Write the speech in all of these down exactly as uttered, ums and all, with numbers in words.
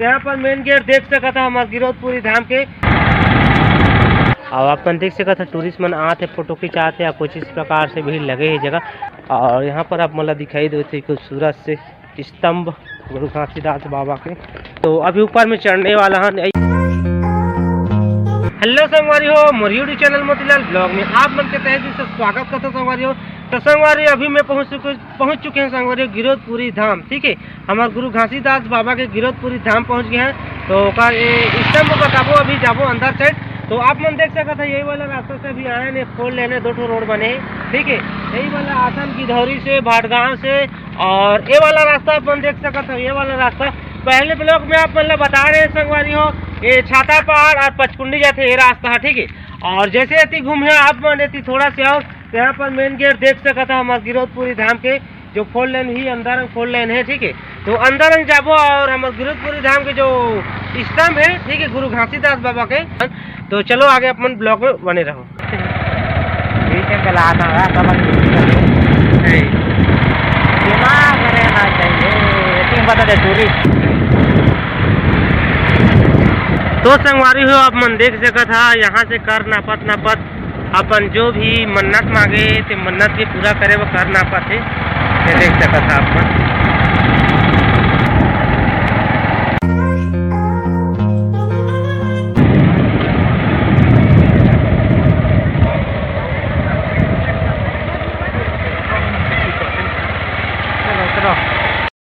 यहाँ पर main gate देख सकत ह हमर गिरौदपुरी धाम के। और अपन देख सकत ह टूरिस्ट मन आत हे, फोटो खिंचात हे, या कुछ इस प्रकार से भीड़ लगे हे जगह। और यहाँ पर आप मन ला दिखाई देत हे खूबसूरत से स्तंभ गुरु घासीदास बाबा के। तो अभी ऊपर में चढ़ने वाला हन। हेलो संगवारी हो, मोर YouTube चैनल मोतीलाल ब्लॉग में आप मन के तहे दिल से स्वागत करता हूँ संगवारी हो। तो संगवारी, अभी मैं पहुँच चुके पहुँच चुके हैं संगवारी हो गिरौदपुरी धाम, ठीक है। हमारे गुरु घासीदास बाबा के गिरौदपुरी धाम पहुँच गए हैं। तो ओकर ये स्तंभ बताबो, अभी जाबो अंदर साइड। तो आप मन देख सकत है, यही वाला रास्ता से अभी आए हैं, फोर लेन है, दो ठो रोड बने हैं, ठीक है। यही वाला आसन गिधौरी से, भाटगांव से, और ये वाला रास्ता आप मन देख सकत हो, ये वाला रास्ता पहले ब्लॉग में आप मन ला बता रहे हैं संगवारी हो, ये छाता पहाड़ और पचकुंडी जाते ये रास्ता है, ठीक है। और जैसे एती घूमे आप मन एती थोड़ा से आओ, तो यहाँ पर मेन गेट देख सकत हो हमारे गिरौदपुरी धाम के, जो फोर लेन ही अंदर में फोर लेन है, ठीक है। तो अंदर में जाबो और हमारे गिरौदपुरी धाम के जो स्तंभ है, ठीक है, गुरु घासीदास बाबा के। तो चलो आगे अपन ब्लॉग में बने रहो। बीच में चला आता है, समझ नहीं। दिमाग रहना चाहिए, लेकिन बता दे टूरिस्ट। तो संगवारी हो, आप मन देख सकत हा, यहाँ से कर नापत नापत अपन जो भी मन्नत मांगे, ते मन्नत के पूरा करे बर कर नापत हे। ये देख सकत हा आप मन।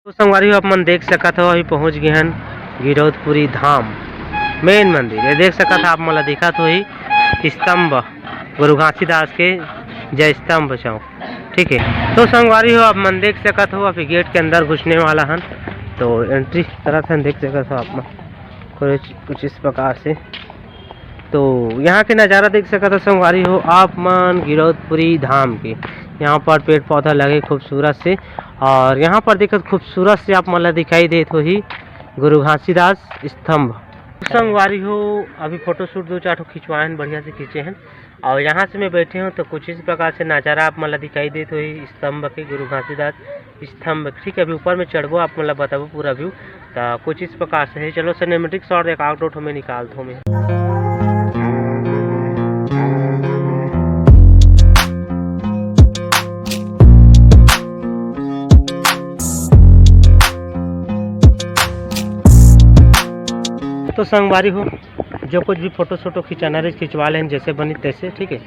तो संगवारी हो, आप मन देख सकत हो, अभी पहुंच गए हन गिरौदपुरी धाम, मेन मंदिर। ये देख सकत हो, आप मन ला दिखत होही स्तंभ, गुरु घासीदास के जय स्तंभ चौक, ठीक है। तो संगवारी हो, आप मन देख सकत हो, अभी गेट के अंदर घुसने वाला हन, तो एंट्री करत हन, देख सकत हो आप मन कुछ, कुछ इस प्रकार से। तो यहाँ के नज़ारा देख सकत हो संगवारी हो आप मन गिरौदपुरी धाम के। यहाँ पर पेड़ पौधा लगे खूबसूरत से, और यहाँ पर देखत खूबसूरत से आप मन ला दिखाई देत होही गुरु घासीदास स्तंभ। संगवारी हो, अभी फोटोशूट दो चार ठो खिंचवाए हन, बढ़िया से खींचे हन। और यहाँ से मैं बैठे हूँ तो कुछ इस प्रकार से नज़ारा आप मन ला दिखाई देत होही स्तंभ के, गुरु घासीदास स्तंभ, ठीक है। अभी ऊपर में चढ़बो, आप मन ला बताबो पूरा व्यू। तो कुछ इस प्रकार से है। चलो सिनेमेटिक शॉट एक आउट आउट हमें निकाल दो मैं। तो संगवारी हो, जो कुछ भी फोटो शोटो खिंचाना रहे, खिंचवा लें जैसे बनी तैसे, ठीक है।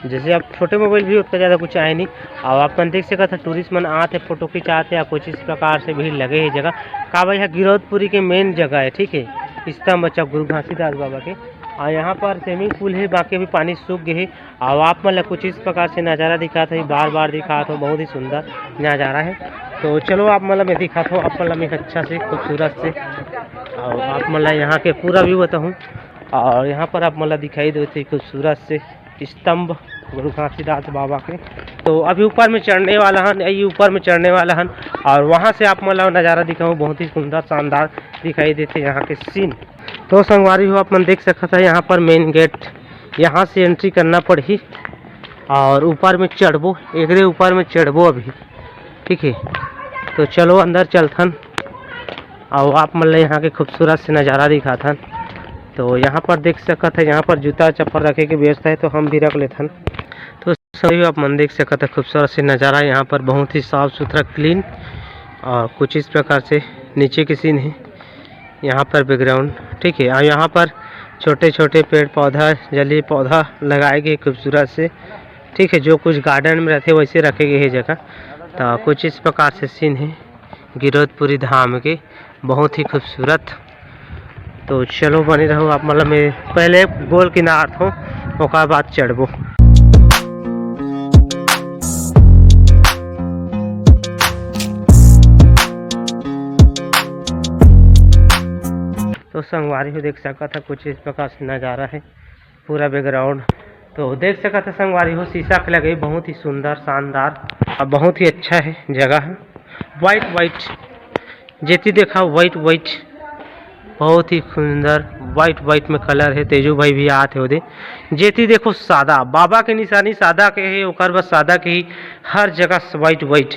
जैसे अब छोटे मोबाइल भी उतना ज़्यादा कुछ आए नहीं। और आप मन देख सकत है, टूरिस्ट मन आत है, फोटो खिंचात है, या कुछ इस प्रकार से भीड़ लगे है जगह। का भाई, यहाँ गिरौदपुरी के मेन जगह है, ठीक है, स्तंभ चौक गुरु घासीदास बाबा के। और यहाँ पर स्विमिंग पूल है, बाकी अभी पानी सूख गए है। और आप मन ला कुछ इस प्रकार से नज़ारा दिखात है, बार बार दिखात हो, बहुत ही सुंदर नज़ारा है। तो चलो आप मन ला मैं दिखात हो, आप मन ला मैं अच्छा से खूबसूरत से, और आप मन ला यहाँ के पूरा व्यू बताऊँ। और यहाँ पर आप मन ला दिखाई देत हे खूबसूरत से स्तंभ गुरु घासीदास बाबा के। तो अभी ऊपर में चढ़ने वाला हन, यही ऊपर में चढ़ने वाला हन, और वहाँ से आप मन ला नज़ारा दिखाऊँ, बहुत ही सुंदर शानदार दिखाई देत हे यहाँ के सीन। तो संगवारी हो, आप मन देख सकत है, यहाँ पर मेन गेट, यहाँ से एंट्री करना पड़ही और ऊपर में चढ़बो, एकरे ऊपर में चढ़बो अभी, ठीक है। तो चलो अंदर चलथन। अउ आप मन ल यहाँ के खूबसूरत से नज़ारा दिखाथन। तो यहाँ पर देख सकत है, यहाँ पर जूता चप्पल रखे के व्यवस्था है, तो हम भी रख लेथन। तो सभी आप मन देख सकत है, खूबसूरत से नज़ारा, यहाँ पर बहुत ही साफ सुथरा, क्लीन, और कुछ इस प्रकार से नीचे के सीन है। यहाँ पर बैकग्राउंड, ठीक है, और यहाँ पर छोटे छोटे पेड़ पौधा, जलीय पौधा लगाए गए खूबसूरत से, ठीक है, जो कुछ गार्डन में रहते वैसे रखे गए है जगह। तो कुछ इस प्रकार से सीन है गिरौदपुरी धाम के, बहुत ही खूबसूरत। तो चलो बने रहो आप, मतलब मैं पहले गोल किनार थो, ओकर बाद चढ़बो। तो संगवारी हो देख सकत है, कुछ इस प्रकार से नज़ारा है पूरा बैकग्राउंड। तो देख सकत है संगवारी हो, शीशा के लगे, बहुत ही सुंदर, शानदार और बहुत ही अच्छा है जगह है। वाइट वाइट, जेती देखा वाइट वाइट, बहुत ही सुंदर वाइट वाइट में कलर है। तेजू भाई भी आत है ओदे। जेती देखो सादा, बाबा के निशानी सादा के है, ओकर बाद सादा के ही हर जगह वाइट वाइट।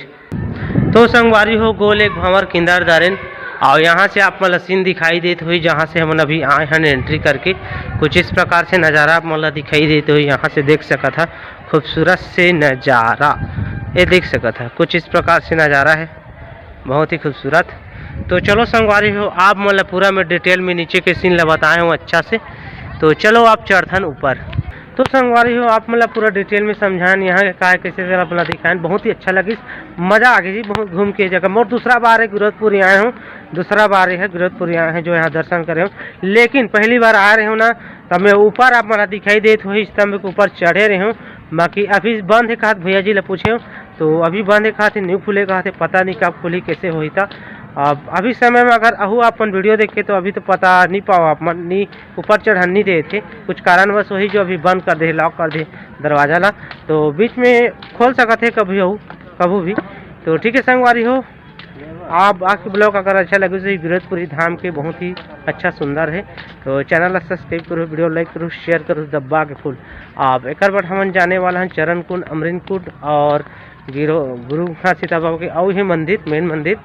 तो संगवारी हो, गोल एक भंवर किंदर दारेन, और यहाँ से आप मन ला सीन दिखाई देत होही, जहाँ से हमन अभी आए हन एंट्री करके। कुछ इस प्रकार से नज़ारा आप मन ला दिखाई देत होही, यहाँ से देख सकत हा खूबसूरत से नज़ारा, ये देख सकत हा कुछ इस प्रकार से नज़ारा है, बहुत ही खूबसूरत। तो चलो संगवारी हो, आप मन ला पूरा मैं डिटेल में नीचे के सीन ला बताए हूँ अच्छा से। तो चलो आप चढ़थन ऊपर। तो संगवारी हो, आप मन ला पूरा डिटेल में समझाएन, यहाँ के का है, कैसे से आप मन ला दिखाएन, बहुत ही अच्छा लगिस, मजा आ गई जी, बहुत घूम के जगह। मोर दूसरा बार है गिरौदपुरी आए हूँ, दूसरा बार है गिरौदपुरी आए हैं जो यहाँ दर्शन करे हूँ, लेकिन पहली बार आ रहे हूँ ना, तब मैं ऊपर आप मन ला दिखाई देत होही स्तंभ के ऊपर चढ़े रहे हूँ, बाकी अभी बंद है कहत भैया जी ला पूछे हूँ, तो अभी बंद है कहत हे, नहीं खुले कहत हे, पता नहीं कब खुली, कैसे होही ता। अब अभी समय में अगर अहू अपन वीडियो देखे तो अभी तो पता नहीं पाओ आप मन, नहीं ऊपर चढ़न नहीं देथे, कुछ कारणवश होही जो अभी बंद कर दे, लॉक कर दे दरवाजा ला, तो बीच में खोल सकत हे कभी हो, कभू भी। तो ठीक है संगवारी हो, आप आज के ब्लॉग अगर अच्छा लगे तो गिरौदपुरी धाम के बहुत ही अच्छा सुंदर है, तो चैनल ला सब्सक्राइब करो, वीडियो लाइक करो, शेयर करो दब्बा के फुल। आप एकर बाद हमन जाने वाला हैं चरण कुंड, अमरीन कुंड और गिरो गुरु घाट सीता बाबा के अउ हे मंदिर, मेन मंदिर,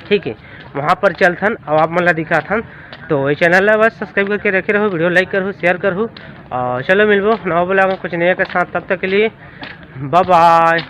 ठीक है, वहाँ पर चलथन और आप मन ला दिखाथन। तो ये चैनल ला बस सब्सक्राइब करके रखे रहो, वीडियो लाइक करो, शेयर करो और चलो मिलबो नवा ब्लॉग में कुछ नया के साथ, तब तक के लिए बाय बाय।